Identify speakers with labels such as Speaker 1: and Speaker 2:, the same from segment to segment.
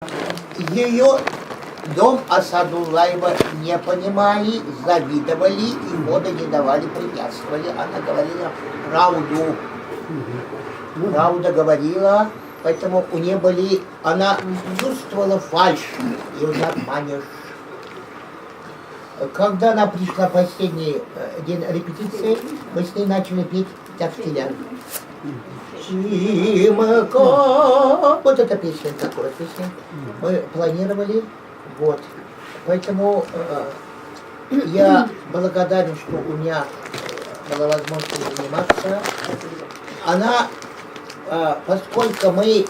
Speaker 1: Ее дом Асадуллаева не понимали, завидовали и хода не давали, препятствовали. Она говорила правду. Правда говорила, поэтому у нее были... Она чувствовала фальшь, ее не обманешь. Когда она пришла последний день репетиции, мы с ней начали петь «Тяфтилян». Вот эта песня, такая песня. Мы планировали, вот. Поэтому я благодарен, что у меня была возможность заниматься. Она, поскольку мы,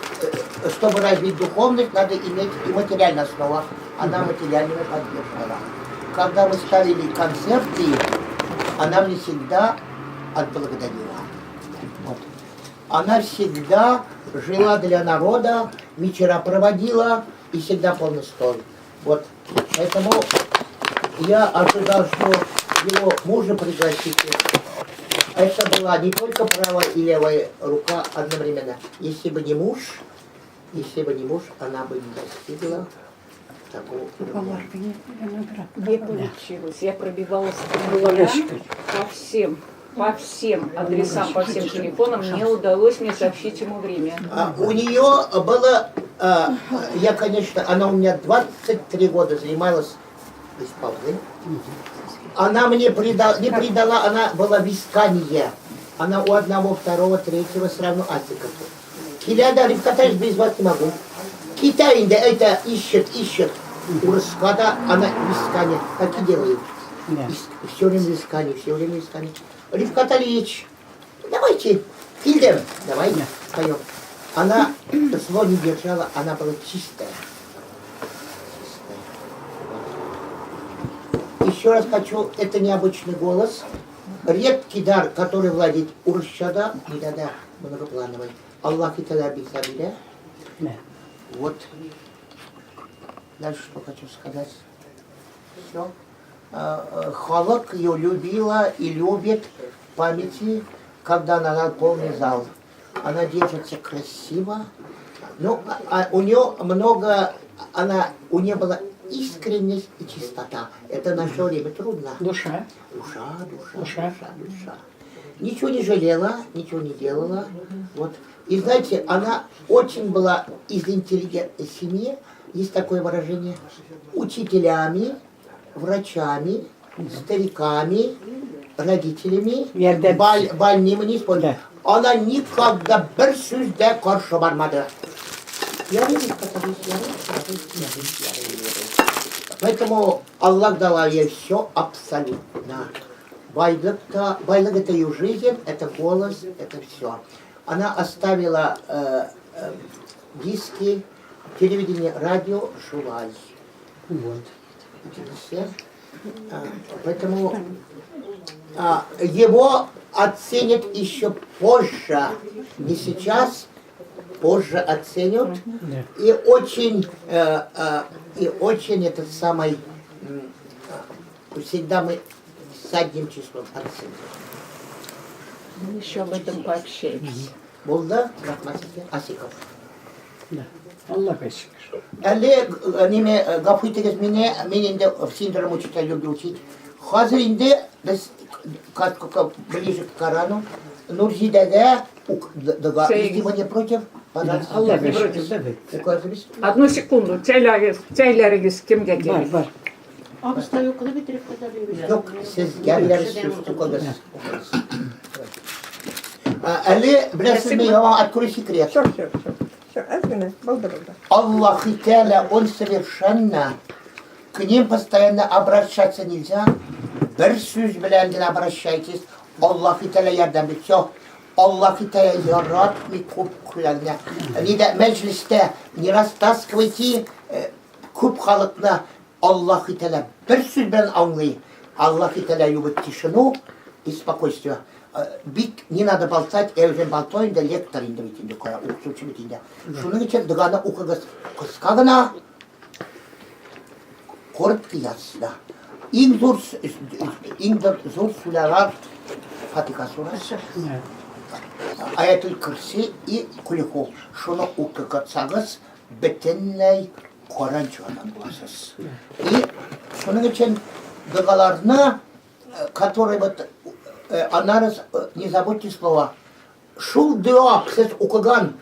Speaker 1: чтобы развить духовность, надо иметь и материальную основу. Она материально поддерживала. Когда мы ставили концерты, она мне всегда отблагодарила. Вот. Она всегда жила для народа, вечера проводила и всегда полный стол. Вот. Поэтому я ожидал, что его мужа пригласите. Это была не только правая и левая рука одновременно. Если бы не муж, если бы не муж, она бы не достигла такого уровня.
Speaker 2: Не получилось. Я пробивалась по всем адресам, по всем телефонам. Не удалось мне сообщить ему время.
Speaker 1: У нее было, я, конечно, она у меня 23 года занималась без паузы. Она мне не придала, она была в искании. Она у одного, второго, третьего сразу Асиков. Килә дә, Рифкат без вас не могу. Китә инде это ищет, ищет. Урыска да она в искании. Так и делают. Все время в искании, все время в искании. Рифкат Алиевич, давайте, килдем, давай, поем. Она зло не держала, она была чистая. Чистая. Вот. Еще раз хочу, это необычный голос. Редкий дар, который владеет урысча да, да, многоплановый. Аллаһ Тәгалә бирә. Вот. Дальше что хочу сказать. Все. Халык ее любила и любит в памяти, когда она на полный зал. Она держится красиво. Ну, у нее много, она, у нее была искренность и чистота. Это наше время трудно.
Speaker 3: Душа.
Speaker 1: Душа, душа,
Speaker 3: Душа.
Speaker 1: Душа, душа. Ничего не жалела, ничего не делала. Вот. И знаете, она очень была из интеллигентной семьи, есть такое выражение, учителями, врачами, стариками, родителями,
Speaker 3: Ярдәмче.
Speaker 1: Больными не использовали. Она никогда бер сүз дә каршы бармады. Ярый, ярый, ярый, ярый, ярый. Поэтому Аллах дала ей все абсолютно. Байлык-то, байлык — это ее жизнь, это голос, это все. Она оставила диски, телевидение, радио, шулай.
Speaker 3: Вот.
Speaker 1: Все. Поэтому его оценят еще позже, не сейчас, позже оценят. И очень этот самый, всегда мы с одним числом оценим.
Speaker 2: Мы еще об этом пообщаемся.
Speaker 1: Булды, рәхмәт сезгә, Асиков.
Speaker 3: Да. Аллага шөкер.
Speaker 1: Әле ниме гафу итегез мине, мин инде в синдром учителя люблю учить. Хәзер инде без как ближе к Корану. Нурзидәгә дога, если вы не против, пожалуйста.
Speaker 3: Аллага
Speaker 2: Не
Speaker 3: шөкер.
Speaker 2: против.
Speaker 3: Давайте.
Speaker 1: Указывайте.
Speaker 2: Одну секунду. Чәйләрегез, чәйләрегез кемгә
Speaker 3: Бар,
Speaker 2: кирәк?
Speaker 3: бар.
Speaker 4: Абыстай укыды бит, Рифкать Алиевич.
Speaker 1: Юк, сезгә бирәсез, укыгыз. Укыгыз. Әле беләсезме, я вам открою секрет.
Speaker 5: Все, все, все. Все, әзгенә, булды, булды.
Speaker 1: Аллах Тәгалә, Он совершенно, к ним постоянно обращаться нельзя. Бер сүз белән генә обращайтесь. Аллах Тәгалә ярдәм бит. Все. Аллах Тәгалә яратмый күп кешеләрне. Нидә мәҗлестә не растаскивайте күп халыкны. Аллах Тәгалә бер сүз белән аңлый. Аллах Тәгалә любит тишину и спокойствие. Бик не надо болтать, я уже болтаю, инде лектор инде бит инде, кая, укытучы бит инде. Шуның өчен доганы укыгыз кыска гына, коротко, ясно. Иң зур сүрәләр Фатиха сүрәсе, Аятул Курси и Кулиху. Шуны укысагыз, бөтенләй каран чыгарган буласыз. И шуның өчен догаларны, которые вот аннары, не забудьте слова, шул дога сез укыган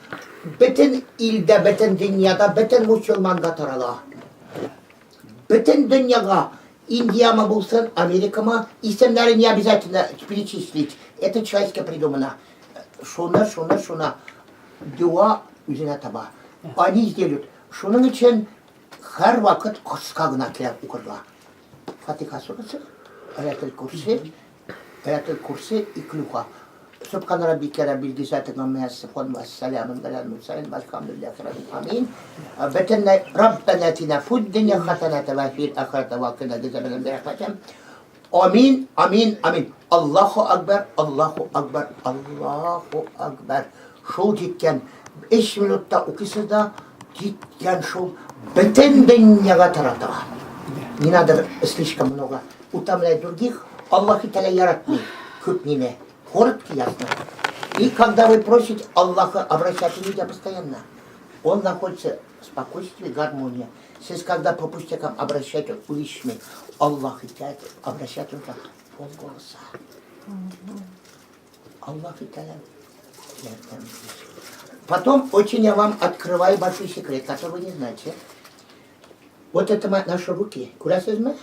Speaker 1: бөтен илдә, бөтен дөньяда, бөтен мусульманга тарала. Бөтен дөньяга, Индиямы булсын, Америкамы, исемнәрен не обязательно перечислить. Это человечески придумано. Шуны, шуны, шуны. Дога үзенә таба. Они сделают. Шуның өчен һәрвакыт кыска гына кирәк укырга. Фатиха сүрәсе, Аятел Курси, Аятел Курси и Клюха. Субхан раббика раббил гиззати гамма ясифун ва саламун алал мурсалин вальхамдулиллахи раббил аламин. Бөтенләй Раббана атина фид дөнья хасаната ва фил ахирати ва кина азабан нар. Амин, амин, амин. Аллаху акбар, Аллаху акбар, Аллаху акбар. Шул җиткән. 3 минутта укыйсыз да, җиткән шул бөтен дөньяга тарата. Не надо слишком много утомлять других. Аллах Тәгалә яратмый күп мине. Коротко, ясно. И когда вы просите Аллаха, обращаться нельзя постоянно. Он находится в спокойствии, гармонии. Сез когда по пустякам обращаете лишний, Аллах Тәгалә обращать нужно полголоса. Аллах Тәгалә ярдәм итсен. Потом очень я вам открываю большой секрет, который вы не знаете. Вот это наши руки. Күрәсезме?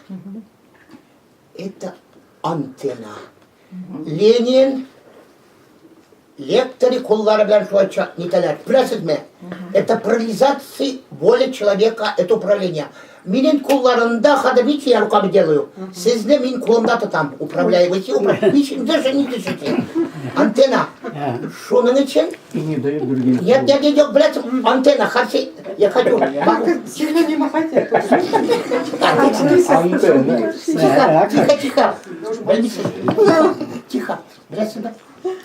Speaker 1: Это антенна. Ленин лекторы куллары белән шулай нитәләр. Күрәсезме? Это парализация воли человека, это управление. Минем кулларымда, хәзер видите, я руками делаю. Сезне мин кулымда тотам, управляю. Вы все управляете. Даже не дышите. Антенна. Шуның өчен
Speaker 3: И не дает другим.
Speaker 1: Нет, нет, нет, нет, блядь, антенна, хочу, я хочу.
Speaker 5: Сильно не махайте, а то
Speaker 3: Антенна.
Speaker 1: Тихо, тихо, тихо. Белмисез. Тихо. Беләсезме?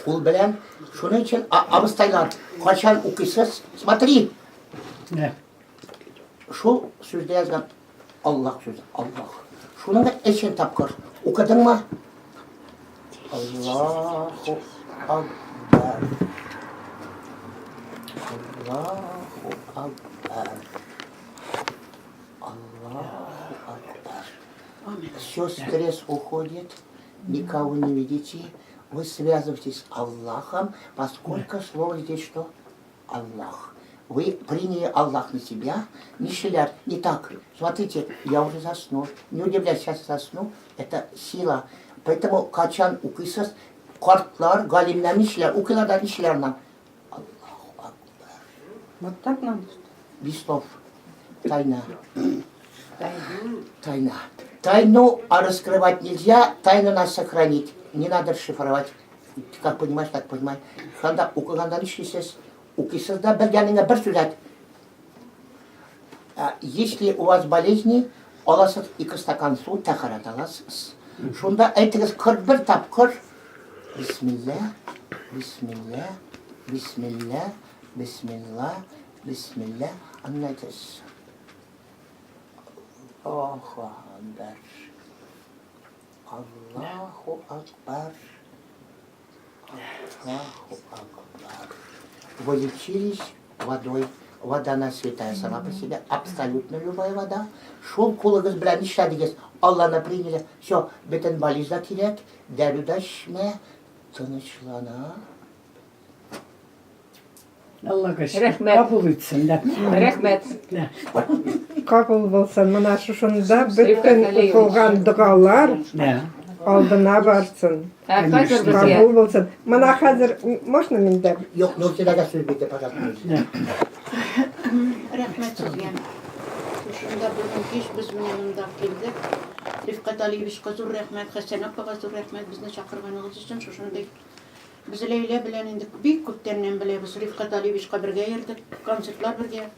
Speaker 1: Кул белән шуның өчен абыстайлар, кайчан укыйсыз? Смотри, шул сүздә язган Аллаһ сүзе, Аллаһ. Шуның өчен тапкыр укыдыңмы? Аллаһу акбар. Аллаһу акбар. Аллаху акбар. Все, стресс уходит, никого не видите. Вы связываетесь с Аллахом, поскольку слово здесь что? Аллах. Вы приняли Аллах на себя, не шиляр, не так. Смотрите, я уже засну. Не удивляйтесь, сейчас засну. Это сила. Поэтому кайчан укыйсыз, картлар, галимнәр нишләр, укыйлар да нишләр нам? Аллаху акбар.
Speaker 5: Вот так надо, что ли?
Speaker 1: Без слов. Тайна. Тайна. Тайну раскрывать нельзя, тайну надо сохранить. Не надо расшифровать. Как понимаешь, так понимай. Ханда укыганда нишлисез? Укыйсыз да белгәнеңә бер сүз әйт. Если у вас болезни, аласыз 2 стакан су, тәһарәт аласыз. Шунда әйтегез 41 тапкыр Бисмилла, бисмилла, бисмилла, бисмилла, бисмилла. Аннан әйтәсез. Аллаху акбар. Аллаху акбар. Аллаху акбар. Вы лечились водой. Вода она святая сама по себе, абсолютно любая вода. Шул кулыгыз белән нишләдегез? Алланы приняли. Все, бөтен болезнь да кирәк, дару да эчмә, тынычлана.
Speaker 3: Аллага шөкер.
Speaker 2: Рәхмәт.
Speaker 3: Кабул итсен, да.
Speaker 2: Рәхмәт.
Speaker 3: Да.
Speaker 5: Кабул булсын. Менә шушында бөтен
Speaker 2: Рифкать Галиевич.
Speaker 5: укылган догалар
Speaker 3: Да.
Speaker 5: алдына барсын.
Speaker 2: Ә хәзер безгә
Speaker 5: Кабул булсын. Менә хәзер можно миндә?
Speaker 1: Юк, Нурзиләгә сүз бирде, пожалуйста.
Speaker 3: Да.
Speaker 4: Рәхмәт сезгә. Шушында бүген кич без менә монда килдек. Рифкать Алиевичка зур рәхмәт, Хәсән апага зур рәхмәт безне чакырганыгыз өчен шушындый. Без Ләйлә белән инде бик күптәннән беләбез. Рифкать Алиевичка бергә йөрдек, концертлар бергә.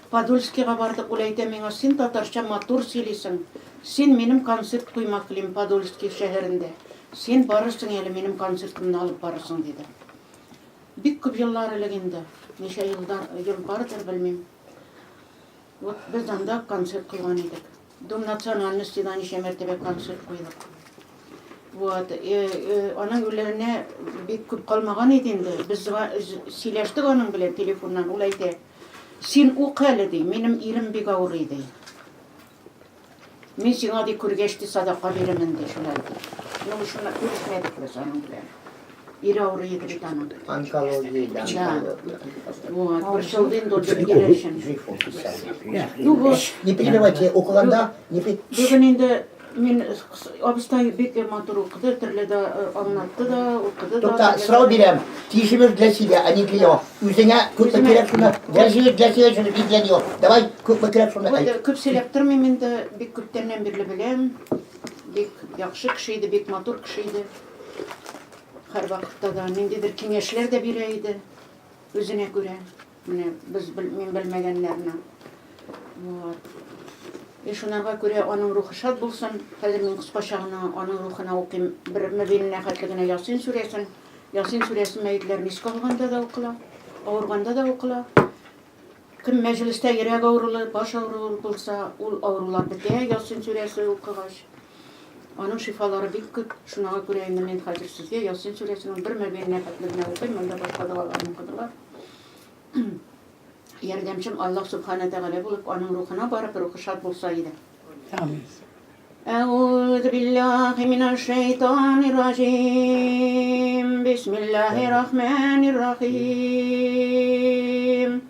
Speaker 4: Подольскига бардык, ул әйтә миңа, син татарча матур сөйлисең. Син минем концерт куймак телим Подольски шәһәрендә. Син барырсың әле, минем концертымны алып барырсың, диде. Бик күп еллар элек инде. Ничә елдар, ел бардыр, белмим. Вот без анда концерт куйган идек. Дом национальностида ничә мәртәбә концерт куйдык. Вот, аның үләренә бик күп калмаган иде инде. Без сөйләштек аның белән телефоннан. Ул әйтә: Син укы әле, ди, минем ирем бик авырый, ди. Мин сиңа, ди, күргәч, ди, садака бирермен, ди, шулай ди. Ну, шуны күрешмәдек без аның белән. Ире авырый иде бит аның.
Speaker 1: Онкология, да.
Speaker 4: Да. Вот, борчылды инде ул бер ире өчен. Ну вот.
Speaker 1: Не перебивайте, укыганда не пи-
Speaker 4: Бүген инде мин абыстай бик матур укыды, төрле дә аңлатты да, укыды да.
Speaker 1: Тукта, сорау бирәм. Ты живешь для себя, а не для него. Үзеңә күпме кирәк шуны. Для живешь для себя, живешь не для него. Давай, күпме кирәк шуны
Speaker 4: Вот,
Speaker 1: әйт.
Speaker 4: күп сөйләп тормыйм инде, бик күптәннән бирле беләм. Бик яхшы кеше иде, бик матур кеше иде. Һәрвакытта да ниндидер киңәшләр дә бирә иде үзенә күрә. Менә без мин белмәгәннәрне. Вот. И шунарга күрә аның рухы шат булсын. Хәзер мин кыскача гына аның рухына укыйм. Бер мөбиненә хәтле генә Ясин сүрәсен. Ясин сүрәсе мәетләрне искә алганда да укыла, авырганда да укыла. Кем мәҗлестә йөрәк авырулы, баш авыруы булса, ул авырулар бетә Ясин сүрәсе укыгач. Аның шифалары бик күп. Шунага күрә инде мин хәзер сезгә Ясин сүрәсенең бер мөбиненә хәтле генә укыйм. Монда башка догаларны укыдылар. Ярдәмчем Аллаһ Сүбхәнә Тәгалә булып, аның рухына барып, рухы шат булса иде.
Speaker 3: Амин.
Speaker 4: Әгуз биллахи минәш шәйтанир раҗим. Бисмиллахир рахманир рахим.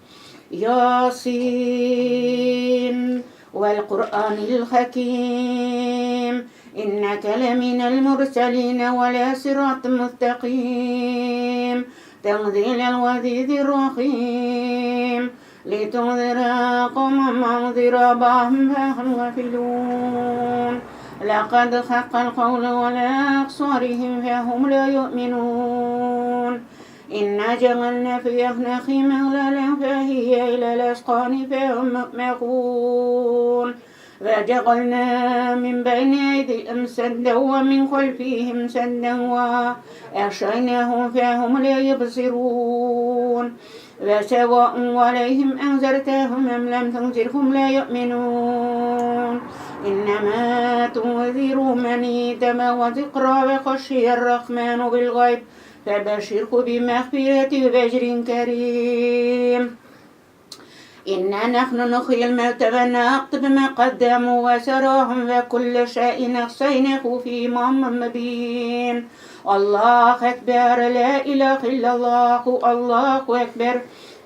Speaker 4: Ясин вәл Куръанил хаким. Иннәкә ләминәл мурсәлин вә ла сират мустаким. Тәнзиләл газизир рахим. Литунзира каума ма унзира абаһум фәһум гафилун. Ләкад хаккал каулу галя аксарихим фәһум ла юъминун. Инна җәгална фи әхнахим әглалән фәһия иләл әскани фәһум мукмахун. وجعلنا من بين أيديهم سدا ومن خلفهم سدا وأغشيناهم فهم لا يبصرون وسواء عليهم أنذرتهم أم لم تنذرهم لا يؤمنون إنما تنذر من اتبع وذكرى وخشي الرحمن بالغيب فبشره بمغفرة وأجر كريم إنا نحن نحيي الموتى ونكتب ما قدموا وسراهم وكل شيء أحصيناه في إمام مبين الله أكبر لا إله إلا الله الله أكبر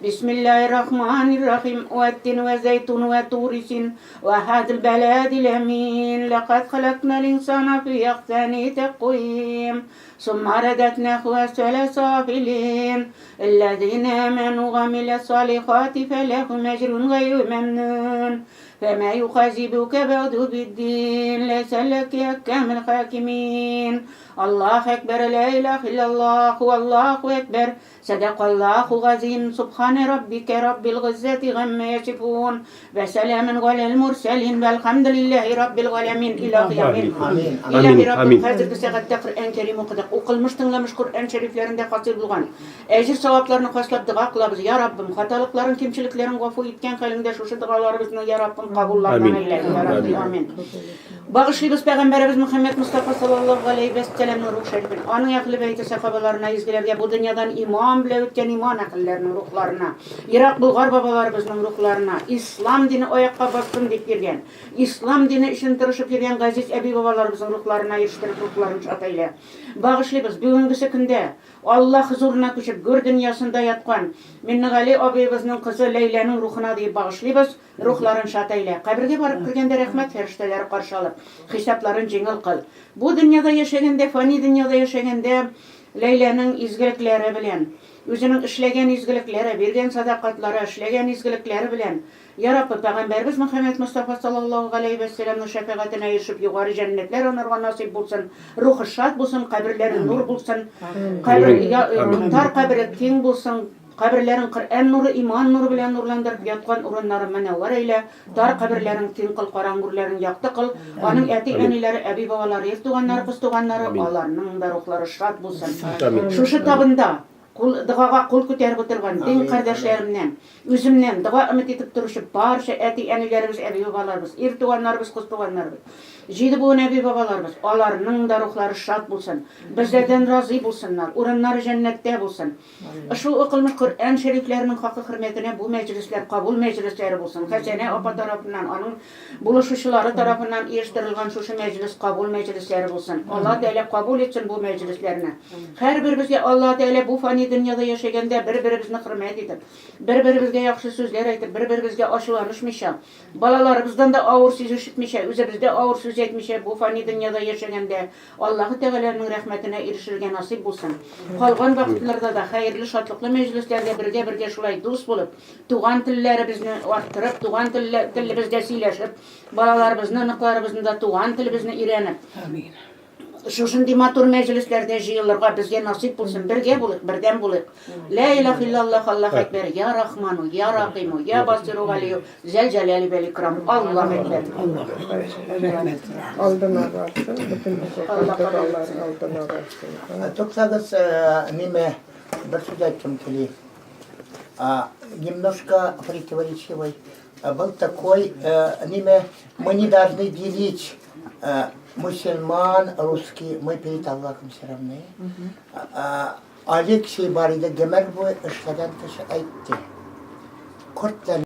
Speaker 4: بسم الله الرحمن الرحيم والتين وزيتون وطور سين وهذا البلد الأمين لقد خلقنا الإنسان في أحسن تقويم ثم رددناه أسفل سافلين الذين آمنوا وعملوا الصالحات فلهم أجر غير ممنون فما يكذبك بعد بالدين ليس لك أحكام الحاكمين الله أكبر لا إله إلا الله والله أكبر صدق الله العظيم سبحان ربك رب العزة عما يصفون وسلام على المرسلين والحمد لله رب العالمين إلهي آمين
Speaker 1: Амин.
Speaker 4: Илаһи Раббым,
Speaker 6: Амин.
Speaker 4: хәзерге сәгатьтә Коръән Кәрим укыдык. Укылмыш, тыңламыш Коръән шәрифләрендә хасил булган әҗер савапларны хаслап дога кылабыз. Я Раббым, хаталыкларын, кимчелекләрен гафу иткән хәлеңдә шушы догаларыбызны, я Раббым, кабуллардан
Speaker 6: Амин.
Speaker 4: әйлә. Я Рабби,
Speaker 6: Амин.
Speaker 4: амин. Багышлыйбыз пәйгамбәребез Мөхәммәд Мустафа саллаллаһу галәйһи вә сәлламның рух шәрифен, аның әһле бәйте сәхабаларына, изгеләргә, бу дөньядан иман белән үткән иман әһелләренең рухларына, ерак болгар бабаларыбызның рухларына, ислам дине аякка бассын дип йөргән, ислам дине өчен тырышып йөргән газиз әби-бабаларыбызның рухларына ирештереп, рухларын шат әйлә. Багышлыйбыз бүгенгесе көндә Алла хозурына күчеп, гүр дөньясында яткан Миннегали абыебызның кызы Ләйләнең рухына диеп багышлыйбыз, рухларын шат әйлә. Кабергә барып кергәндә рәхмәт фәрештәләре каршы алып, хисапларын җиңел кыл. Бу дөньяда яшәгәндә, фани дөньяда яшәгәндә Ләйләнең изгелекләре белән, үзенең эшләгән изгелекләре, биргән садакатлары, эшләгән изгелекләре белән, Я Раббы, пәйгамбәребез Мөхәммәд Мостафа саллаллаһу галәйһи вә сәлламның шәфәгатенә ирешеп, югары җәннәтләр анарга насыйп булсын, рухы шат булсын, каберләре нур булсын, кабер, я, тар кабере киң булсын, каберләрен Коръән нуры, иман нуры белән нурландырып, яткан урыннары мөнәввәр әйлә, тар каберләрен киң кыл, караңгүрләрен якты кыл, аның әти-әниләре, әби-бабалары, ир туганнары, кыз туганнары, аларның да рухлары шат булсын.
Speaker 6: Амин.
Speaker 4: Шушы табында Кул, догага кул күтәреп утырган дин кардәшләремнән, үземнән дога өмет итеп торучы барча әти-әниләребез, әби-бабаларыбыз, ир туганнарыбыз, кыз туганнарыбыз, җиде буын әби-бабаларыбыз, аларның да рухлары шат булсын, безләрдән разый булсыннар, урыннары җәннәттә булсын. Шул укылмыш Коръән шәрифләренең хакы хөрмәтенә бу мәҗлесләр кабул мәҗлесләре булсын. Хәсәнә апа тарафыннан, аның булышучылары тарафыннан оештырылган шушы мәҗлес кабул мәҗлесләре булсын. Алла Тәгалә кабул итсен бу мәҗлесләрне. Һәрберебезгә Алла Тәгалә бу фани дөньяда яшәгәндә бер-беребезне хөрмәт итеп, бер-беребезгә яхшы сүзләр әйтеп, бер-беребезгә ачуланышмыйча, балаларыбыздан да авыр сүз ишетмичә, үзебез дә авыр сүз әйтмичә бу фани дөньяда яшәгәндә Аллаһы Тәгаләнең рәхмәтенә ирешергә насыйп булсын. Калган вакытларда да хәерле, шатлыклы мәҗлесләрдә бергә-бергә шулай дус булып, туган телләребезне арттырып, туган телебездә сөйләшеп, балаларыбызны, оныкларыбызны да туган телебезне өйрәнеп, шушындый матур мәҗлесләрдә җыелырга безгә насыйп булсын. Бергә булыйк, бердәм булыйк. Лә илаһ иллаллаһ, Аллаһ әкбәр, я Рахману, я Рахиму, я Басиру Галию, Зәл җәләли вәл икрам. Аллаһ әкбәр.
Speaker 3: Аллаһ рәхмәт.
Speaker 5: Алдына барсын, бөтен укыган догалар алдына барсын.
Speaker 1: Туктагыз, ниме, бер сүз әйткем кили. Немножко противоречивый. Был такой, ниме, мы не должны делить мусульман, русский, мы перед Аллахом все равны. Алексей бар иде, гомер буе эшләгән кеше әйтте. Корт белән